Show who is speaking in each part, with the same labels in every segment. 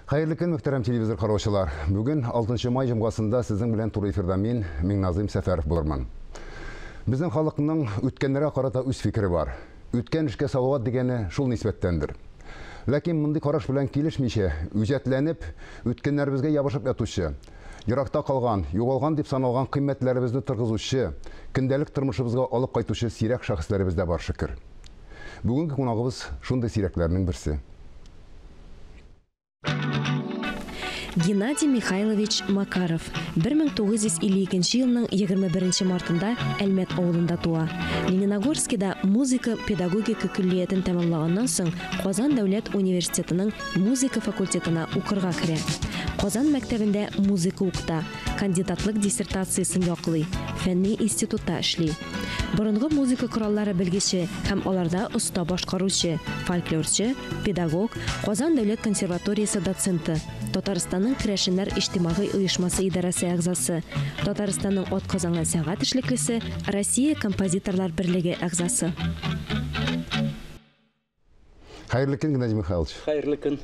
Speaker 1: Хәерле көн, мөхтәрәм телевизор караучылар. Бүген 6 май җомгасында сезнең белән туры эфирда мин, Миңназыйм Сәфәров булырмын. Безнең халыкның үткәннәргә карата үз фикере бар. Үткән эшкә салават дигәне шул нисбәттәндер. Ләкин мондый караш белән килешмичә, үҗәтләнеп, үткәннәребезгә ябышып ятучы, еракта калган, югалган дип саналган кыйммәтләребезне торгызучы, көндәлек тормышыбызга алып кайтучы сирәк шәхесләребез дә бар, шөкер. Бүгенге кунагыбыз шундый сирәкләрнең берсе.
Speaker 2: Геннадий Михайлович Макаров 1952 елның 21 мартында Әлмәт авылында туа. Лениногорскида музыка педагогика көллиятен тәмамлаганнан соң Казан дәүләт университетының музыка факультетына укырга керә. Казан мәктәбендә музыка укыта, кандидатлык диссертациясен яклый, фәнни институтта эшли. Борынгы музыка кораллары белгече һәм аларда оста башкаручы, фольклорчы, педагог, Казан дәүләт консерваториясе доценты, Татарстанның Керәшеннәр иҗтимагый оешмасы идарәсе әгъзасы, Татарстанның атказанган сәнгать эшлеклесе, Россия композиторлар берлеге әгъзасы.
Speaker 1: Хәерле көн, Геннадий Михайлович.
Speaker 3: Хәерле көн.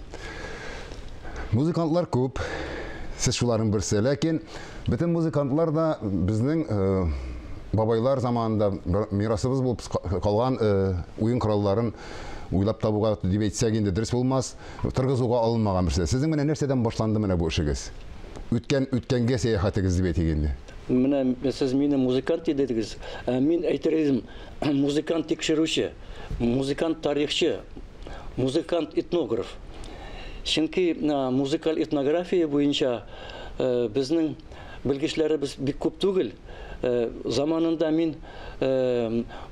Speaker 1: Музыкантлар күп, сез шуларның берсе. Ләкин бөтен музыкантлар да безнең бабайлар заманында мирасыбыз булып калган уен коралларын уйлап табуга дип әйтсәк инде дөрес булмас, торгызуга алынмаган берсе. Сезнең менә нәрсәдән башланды менә бу эшегез? Үткән үткәнгә сәяхәтегез дип әйтик инде.
Speaker 3: Менә сез мине музыкант дидегез. Мин әйтер идем, музыкант тикшерүче, музыкант тарихчы, музыкант этнограф. Чөнки музыкаль этнография буенча безнең белгечләребез бик күп түгел. Заманында мин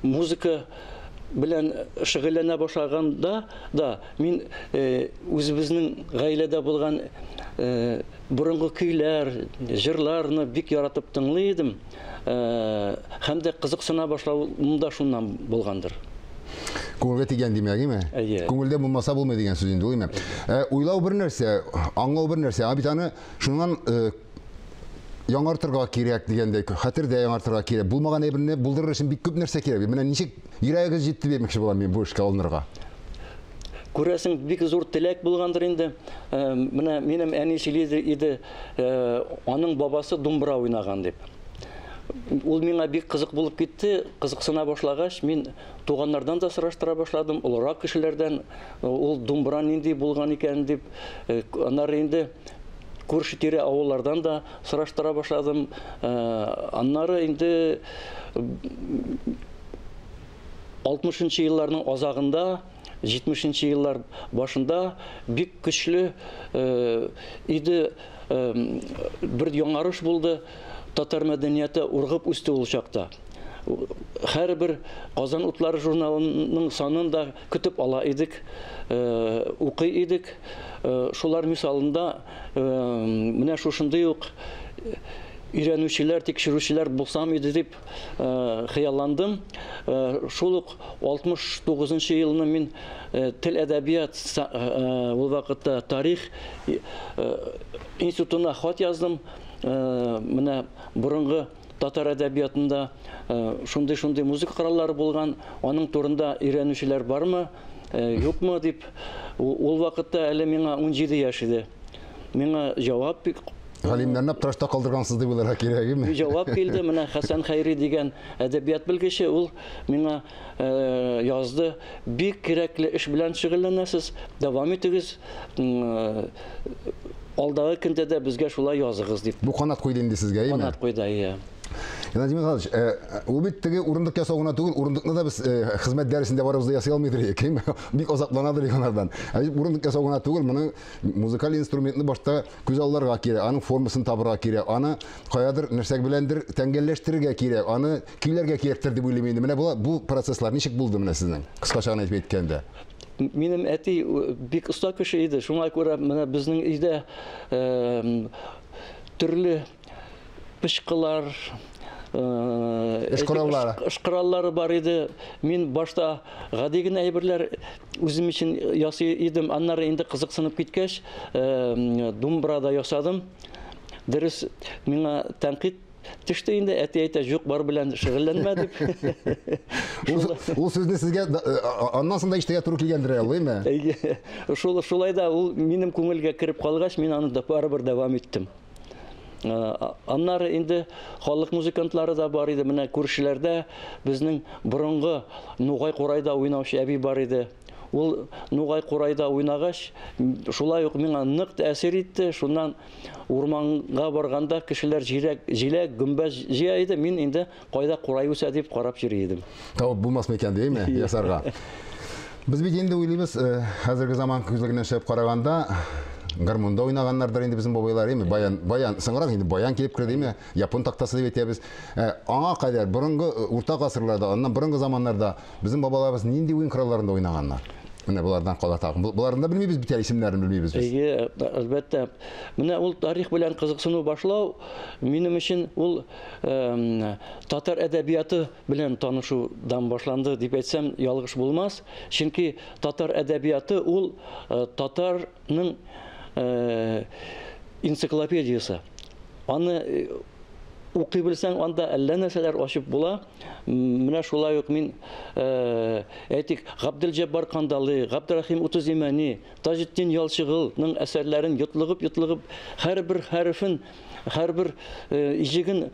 Speaker 3: музыка белән шөгыльләнә башлаганда да мин үзебезнең гаиләдә булган борынгы көйләр, җырларны бик яратып тыңлый идем. Һәм дә кызыксына башлавым да шуннан булгандыр.
Speaker 1: Күңелгә тигән димәк, име?
Speaker 3: Әйе.
Speaker 1: Күңелдә булмаса булмый дигән сүз инде ул, име? Уйлау бер нәрсә, аңлау бер нәрсә. Ә бит аны шуннан яңартырга кирәк дигәндәй, хәтердә яңартырга кирәк. Булмаган әйберне булдырыр өчен бик күп нәрсә кирәк. Менә ничек йөрәгегез җитте димәкче булам мин бу эшкә алынырга.
Speaker 3: Күрәсең, бик зур теләк булгандыр инде. Менә минем әни сөйли иде, аның бабасы думбра уйнаган дип. Ул миңа бик кызык булып китте. Кызыксына башлагач, мин туганнардан да сораштыра башладым, олырак кешеләрдән, ул думбра нинди булган икән дип. Аннары инде күрше-тирә авыллардан да сораштыра башладым. Аннары инде 60 елларның азагында, 70 еллар башында бик көчле иде, бер яңарыш булды. Татар мәдәнияте ургып үсте ул чакта. Һәрбер Казан утлары журналының санын да көтеп ала идек, укый идек. Шулар мисалында менә шушындый ук өйрәнүчеләр, тикшерүчеләр булсам иде дип хыялландым. Шул ук 69 елны мин тел әдәбият, ул вакытта тарих институтына хат яздым. Менә борынгы татар әдәбиятында шундый-шундый музыка кораллары булган, аның турында өйрәнүчеләр бармы, юкмы дип. Ул вакытта әле миңа 17 яшь иде. Миңа җавап бик
Speaker 1: Галимнәрне аптырашта калдыргансыз дип уйларга кирәк, име?
Speaker 3: Җавап килде. Менә Хәсән Хәйри дигән әдәбият белгече, ул миңа язды: бик кирәкле эш белән шөгыльләнәсез, дәвам итегез, алдагы көндә дә безгә шулай языгыз дип.
Speaker 1: Бу канат куйды инде сезгә, име?
Speaker 3: Канат куйды, әйе.
Speaker 1: Геннадий Михайлович, ул бит теге урындык ясау гына түгел, урындыкны да без хезмәт дәресендә барыбыз да ясый алмыйдыр идек, әйеме? Бик азапланадыр идек анардан. Ә бит урындык ясау гына түгел, моны музыкаль инструментны башта күз алларга кирәк, аның формасын табырга кирәк, аны каядыр нәрсә беләндер тәңгәлләштерергә кирәк, аны көйләргә кирәктер дип уйлыйм инде. Менә бу процесслар ничек булды менә сезнең? Кыскача гына әйтеп әйткәндә.
Speaker 3: Минем әти бик оста кеше иде, шуңа күрә менә безнең өйдә төрле пычкылар,
Speaker 1: Эш кораллары.
Speaker 3: Эш кораллары бар иде. Мин башта гади генә әйберләр үзем өчен ясый идем. Аннары инде кызыксынып киткәч, думбра да ясадым. Дөрес, миңа тәнкыйть төште инде, әти әйтә, юк бар белән шөгыльләнмә дип.
Speaker 1: Ул сүзне сезгә аннан соң да ишетергә туры килгәндер әле, әйме?
Speaker 3: Әйе. Шулай да ул минем күңелгә кереп калгач, мин аны да барыбер дәвам иттем. Аннары инде халык музыкантлары да бар иде. Менә күршеләрдә безнең борынгы Нугай курайда уйнаучы әби бар иде. Ул Нугай курайда уйнагач, шулай ук миңа нык тәэсир итте. Шуннан урманга барганда кешеләр җиләк, гөмбә җыя иде. Мин инде кайда курай үсә дип карап йөри идем.
Speaker 1: Табып булмас микән димме ясарга? Без бит инде уйлыйбыз, хәзерге заман күзлегеннән чыгып караганда, гармунда уйнаганнардыр инде безнең бабайлар, әйме? Баян, баян, соңрак инде баян килеп керде, әйме? Япон тактасы дип әйтәбез. Аңа кадәр борынгы урта гасырларда, аннан борынгы заманнарда безнең бабаларыбыз нинди уен коралларында уйнаганнар? Менә булардан кала тагын. Буларны да белмибез бит әле, исемнәрен белмибез без.
Speaker 3: Әйе, әлбәттә. Менә ул тарих белән кызыксыну башлау минем өчен ул татар әдәбияты белән танышудан башланды дип әйтсәм, ялгыш булмас. Чөнки татар әдәбияты ул татарның энциклопедиясе. Аны укый белсәң, анда әллә нәрсәләр ачып була. Менә шулай ук мин, әйтик, Габделҗаббар Кандалый, Габдрахим Утыз Имәни, Таҗетдин Ялчыгылның әсәрләрен йотлыгып-йотлыгып, һәрбер хәрефен, һәрбер иҗеген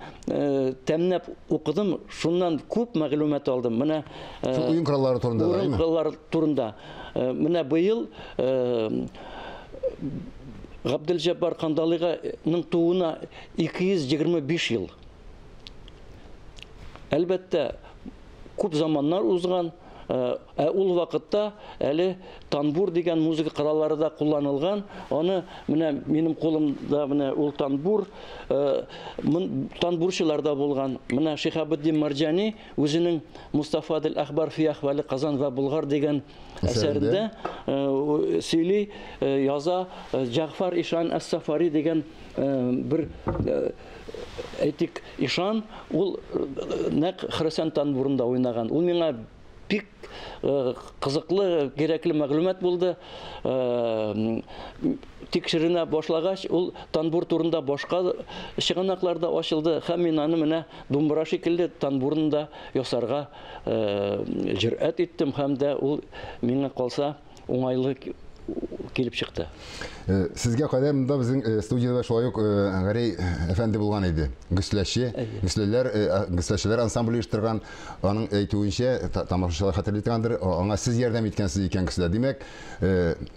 Speaker 3: тәмнәп укыдым, шуннан күп мәгълүмат алдым. Менә
Speaker 1: шул уен кораллары турында,
Speaker 3: уен кораллары турында. Менә быел Габделҗаббар Кандалыйның тууына 225 ел. Әлбәттә, күп заманнар узган, ә ул вакытта әле танбур дигән музыка кораллары да кулланылган. Аны менә минем кулымда менә ул танбур, танбурчылар да булган. Менә Шиһабетдин Марҗани үзенең Мустафа дил Әхбар фи әхвали Казан ва Булгар дигән әсәрендә сөйли, яза. Җәгъфар Ишан әс-Сафари дигән бер, әйтик, ишан, ул нәкъ Хөрәсән танбурында уйнаган. Ул миңа бик кызыклы, кирәкле мәгълүмат булды. Тикшеренә башлагач, ул танбур турында башка чыганаклар да ачылды. Һәм мин аны менә думбра шикелле танбурны да ясарга җөрьәт иттем, һәм дә ул миңа калса уңайлы килеп чыкты.
Speaker 1: Сезгә кадәр монда безнең студияда шулай ук Гәрәй әфәнде булган иде. Гөсләче, гөсләчеләр ансамбле оештырган. Аның әйтүенчә, тамашачылар хәтерли торгандыр, аңа сез ярдәм иткәнсез икән гөслә. Димәк,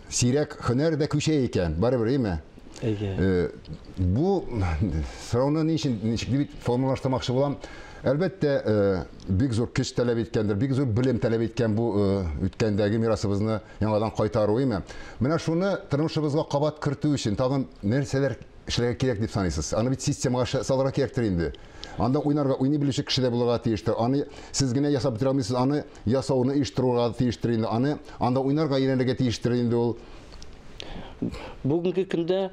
Speaker 1: сирәк һөнәр дә күчә икән, барыбер, әйеме?
Speaker 3: Әйе.
Speaker 1: Бу сорауны ни өчен, ничек дип формалаштырмакчы булам? Әлбәттә, бик зур көч таләп иткәндер, бик зур белем таләп иткән бу үткәндәге мирасыбызны яңадан кайтару, әйеме? Менә шуны тормышыбызга кабат кертү өчен тагын нәрсәләр эшләргә кирәк дип саныйсыз? Аны бит системага салырга кирәктер инде. Анда уйнарга, уйный белүче кеше дә булырга тиештер. Аны сез генә ясап бетерә алмыйсыз, аны ясауны оештыруга тиештер инде. Аны анда уйнарга өйрәнергә тиештер инде ул.
Speaker 3: Бүгенге көндә,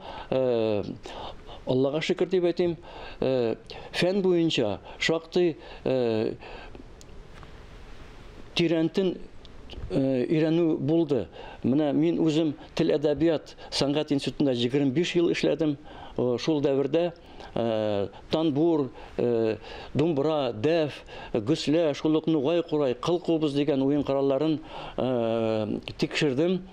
Speaker 3: Аллага шөкер дип әйтим, фән буенча шактый тирәнтен өйрәнү булды. Менә мин үзем тел әдәбият сәнгать институтында 25 ел эшләдем. Шул дәвердә танбур, думбра, дәф, гөслә, шул ук нугай курай, кыл кубыз дигән уен коралларын тикшердем.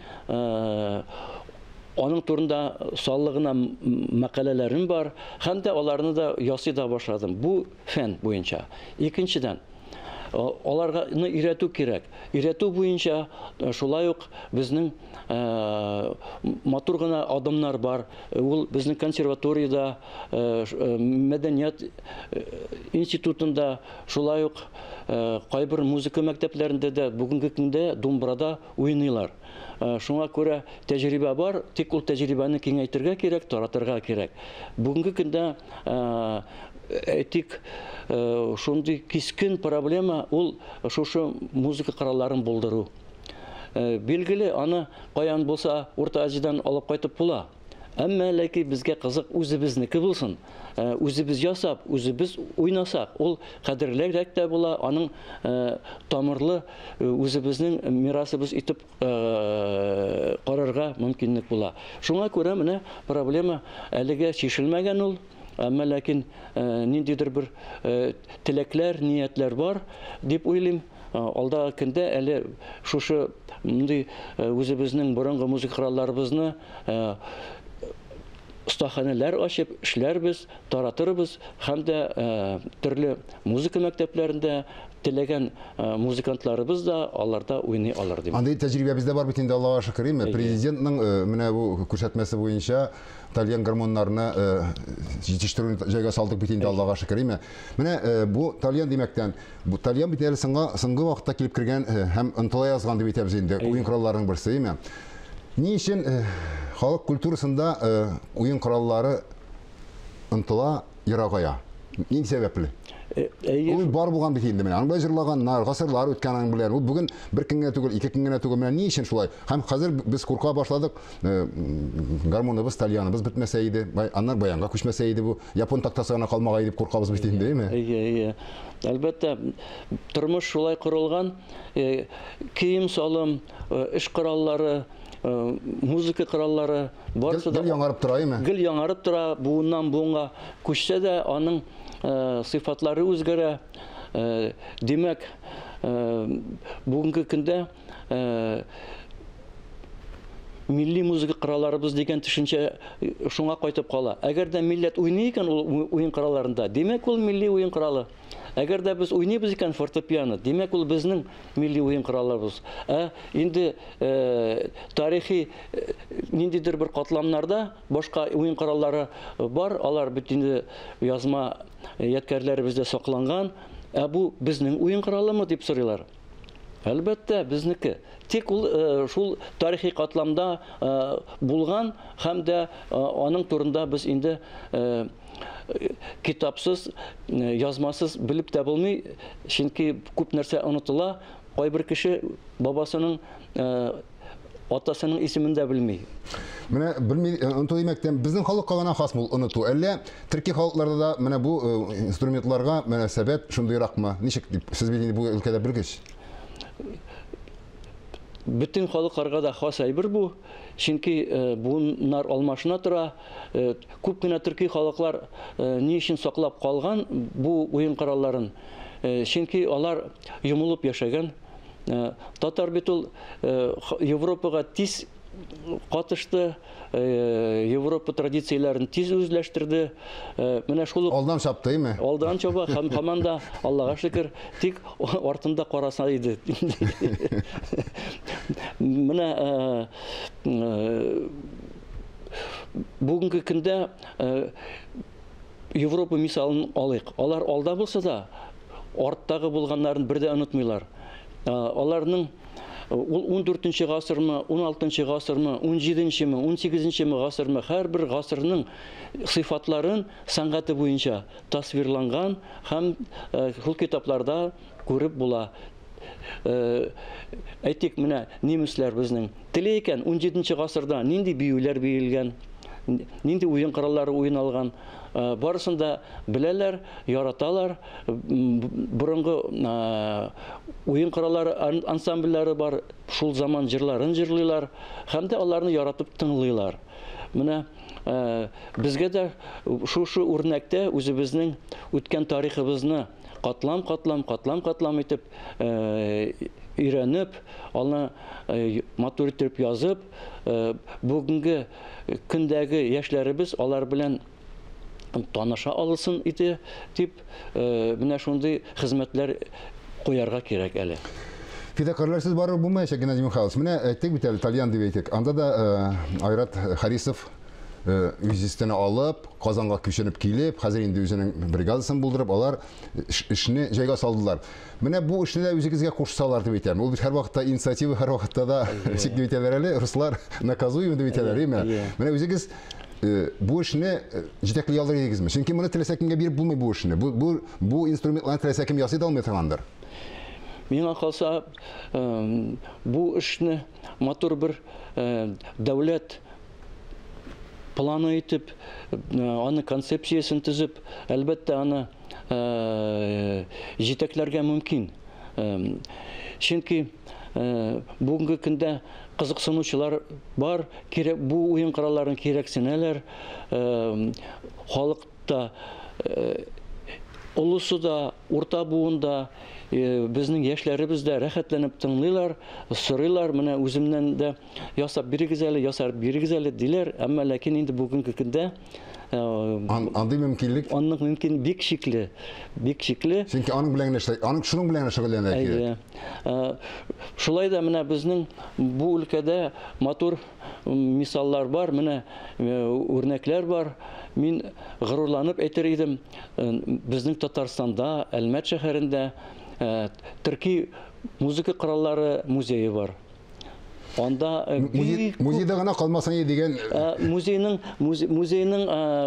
Speaker 3: Аның турында саллы гына мәкаләләрем бар, һәм дә аларны да ясый да башладым. Бу фән буенча. Икенчедән, аларга өйрәтү кирәк. Өйрәтү буенча шулай ук безнең матур гына адымнар бар. Ул безнең консерваториядә, мәдәният институтында, шулай ук кайбер музыка мәктәпләрендә дә бүгенге көндә думбрада уйныйлар. Шуңа күрә тәҗрибә бар, тик ул тәҗрибәне киңәйтергә кирәк, таратырга кирәк. Бүгенге көндә, әйтик, шундый кискен проблема ул шушы музыка коралларын булдыру. Билгеле, аны каян булса Урта Азиядән алып кайтып була. Әмма ләкин безгә кызык үзебезнеке булсын. Үзебез ясап, үзебез уйнасак, ул кадерлерәк тә була, аның тамырлы үзебезнең мирасыбыз итеп карарга мөмкинлек була. Шуңа күрә менә проблема әлегә чишелмәгән ул. Әмма ләкин ниндидер бер теләкләр, ниятләр бар дип уйлыйм. Алдагы көндә әле шушы мондый үзебезнең борынгы музыка коралларыбызны остаханәләр ачып эшләрбез, таратырбыз һәм дә төрле музыка мәктәпләрендә теләгән музыкантларыбыз да аларда уйный алыр дип.
Speaker 1: Андый тәҗрибә бездә бар бит инде, Аллага шөкер, име? Президентның менә бу күрсәтмәсе буенча тальян гармоннарны җитештерүне җайга салдык бит инде, Аллага шөкер, име? Менә бу тальян димәктән, бу тальян бит әле соңгы вакытта килеп кергән һәм онытыла язган дип әйтәбез инде, уен коралларының берсе, име? Ни өчен халык культурасында уен кораллары онытыла, ерагая? Ни сәбәпле? Ул бар булган бит инде, менә аның белән җырлаганнар, гасырлар үткән аның белән. Ул бүген бер көн генә түгел, ике көн генә түгел. Менә ни өчен шулай? Һәм хәзер без курка башладык. Гармоныбыз, тальяныбыз бетмәсә иде, аннан баянга күчмәсә иде бу. Япон тактасы гына калмагай дип куркабыз бит инде, әйеме?
Speaker 3: Әйе, әйе. Әлбәттә, тормыш шулай корылган. Кием-салым, эш кораллары, музыка кораллары барысы да
Speaker 1: гел яңарып тора, әйеме?
Speaker 3: Гел яңарып тора, буыннан буынга күчсә дә, аның сыйфатлары үзгәрә. Димәк, бүгенге көндә милли музыка коралларыбыз дигән төшенчә шуңа кайтып кала. Әгәр дә милләт уйный икән ул уен коралларында, димәк, ул милли уен коралы. Әгәр дә без уйныйбыз икән фортепиано, димәк, ул безнең милли уен коралыбыз. Ә инде тарихи ниндидер бер катламнарда башка уен кораллары бар, алар бит инде язма ядкәрләребездә сакланган. Ә бу безнең уен коралымы дип сорыйлар. Әлбәттә, безнеке. Тик ул шул тарихи катламда булган һәм дә аның турында без инде китапсыз, язмасыз белеп тә булмый, чөнки күп нәрсә онытыла. Кайбер кеше бабасының, атасының исемен дә белми.
Speaker 1: Менә белми, оныту димәктән, безнең халыкка гына хас бу оныту. Әллә төрки халыкларда да менә бу инструментларга мөнәсәбәт шундыйракмы? Ничек дип, сез бит инде бу өлкәдә белгеч.
Speaker 3: Бөтен халыкларга да хас әйбер бу, чөнки буыннар алмашына тора. Күп кенә төрки халыклар ни өчен саклап калган бу уен коралларын? Чөнки алар йомылып яшәгән. Татар бит ул Европага тиз катышты, Европа традицияләрен тиз үзләштерде. Менә шул
Speaker 1: Алдан чапты, әйме?
Speaker 3: Алдан чаба һәм һаман да, Аллага шөкер, тик артында караса иде. Менә бүгенге көндә Европа мисалын алыйк. Алар алда булса да, арттагы булганнарын бер дә онытмыйлар. Аларның ул 14 гасырмы, 16 гасырмы, 17-ме, 18-ме гасырмы, һәрбер гасырның сыйфатларын сәнгате буенча тасвирланган һәм шул китапларда күреп була. Әйтик, менә немецләр безнең теле икән, 17 гасырда нинди биюләр биелгән, нинди уен кораллары уйналган, барысын да беләләр, яраталар. Борынгы уен кораллары ансамбльләре бар, шул заман җырларын җырлыйлар һәм дә аларны яратып тыңлыйлар. Менә безгә дә шушы үрнәктә үзебезнең үткән тарихыбызны катлам-катлам, катлам-катлам итеп өйрәнеп, аны матур итеп язып, бүгенге көндәге яшьләребез алар белән таныша алсын иде дип, менә шундый хезмәтләр куярга кирәк әле.
Speaker 1: Фидакарларсыз барып булмаячак, Геннадий Михайлович. Менә әйттек бит әле, тальян дип әйтик. Анда да Айрат Харисов үз өстенә алып, Казанга күченеп килеп, хәзер инде үзенең бригадасын булдырып, алар эшне җайга салдылар. Менә бу эшне дә үзегезгә кушсалар дип әйтәм. Ул бит һәрвакытта инициатива, һәрвакытта да ничек дип әйтәләр әле, руслар наказуем дип әйтәләр, әйеме? Менә үзегез бу эшне җитәкли алыр идегезме? Чөнки моны теләсә кемгә биреп булмый бу эшне. Бу инструментларны теләсә кем ясый да алмый торгандыр.
Speaker 3: Миңа калса, бу эшне матур бер дәүләт планы итеп, аны концепциясен төзеп, әлбәттә, аны җитәкләргә мөмкин. Чөнки бүгенге көндә кызыксынучылар бар, кирәк, бу уен коралларын кирәксенәләр. Халык та олысы да, урта буын да, безнең яшьләребез дә рәхәтләнеп тыңлыйлар, сорыйлар, менә үземнән дә ясап бирегез әле, ясап бирегез әле диләр, әмма ләкин инде бүгенге көндә
Speaker 1: андый мөмкинлек
Speaker 3: аның мөмкин бик шикле, бик шикле.
Speaker 1: Чөнки аның белән генә, аның шуның белән генә шөгыльләнергә кирәк.
Speaker 3: Шулай да менә безнең бу өлкәдә матур мисаллар бар, менә үрнәкләр бар. Мин горурланып әйтер идем, безнең Татарстанда, Әлмәт шәһәрендә төрки музыка кораллары музее бар. Анда
Speaker 1: музейда гына калмасын иде дигән
Speaker 3: музейның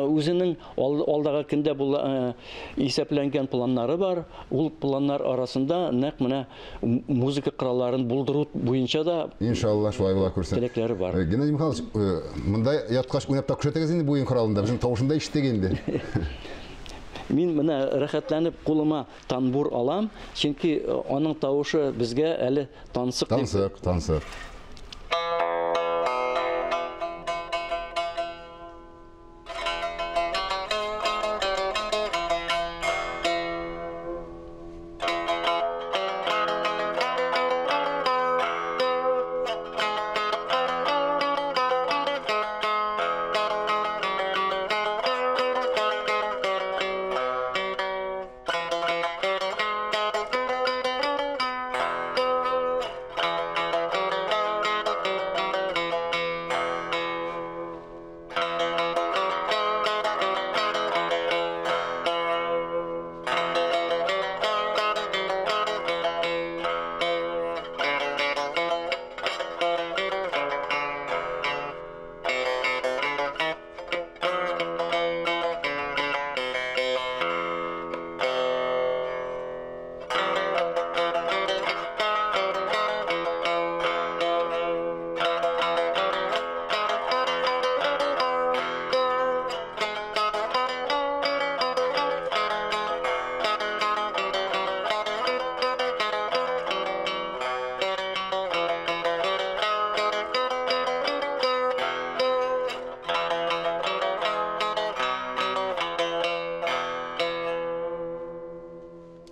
Speaker 3: үзенең алдагы көндә исәпләнгән планнары бар. Ул планнар арасында нәкъ менә музыка коралларын булдыру буенча да
Speaker 1: иншалла шулай була күрсен.
Speaker 3: Теләкләре бар.
Speaker 1: Геннадий Михайлович, монда яткач уйнап та күрсәтегез инде бу уен коралында. Безнең тавышын да ишеттек инде.
Speaker 3: Мин менә рәхәтләнеп кулыма танбур алам, чөнки аның тавышы безгә әле тансык.
Speaker 1: Тансык, тансык.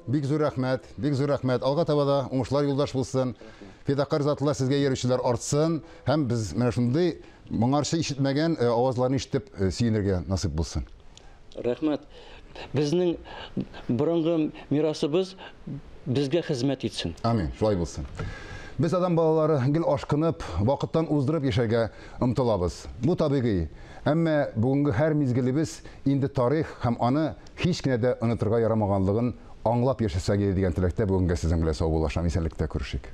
Speaker 1: Бик зур рәхмәт, бик зур рәхмәт. Алга таба да уңышлар юлдаш булсын. Фидакар затлар сезгә йөрүчеләр артсын һәм без менә шундый моңарчы ишетмәгән авазларны ишетеп сөенергә насыйп булсын.
Speaker 3: Рәхмәт. Безнең борынгы мирасыбыз безгә хезмәт итсен.
Speaker 1: Амин, шулай булсын. Без адам балалары гел ашкынып, вакыттан уздырып яшәргә омтылабыз. Бу табигый. Әмма бүгенге һәр мизгелебез инде тарих һәм аны һич кенә дә онытырга ярамаганлыгын аңлап яшәсәк иде дигән теләктә бүгенгә сезнең белән саубуллашам. Исәнлектә күрешик.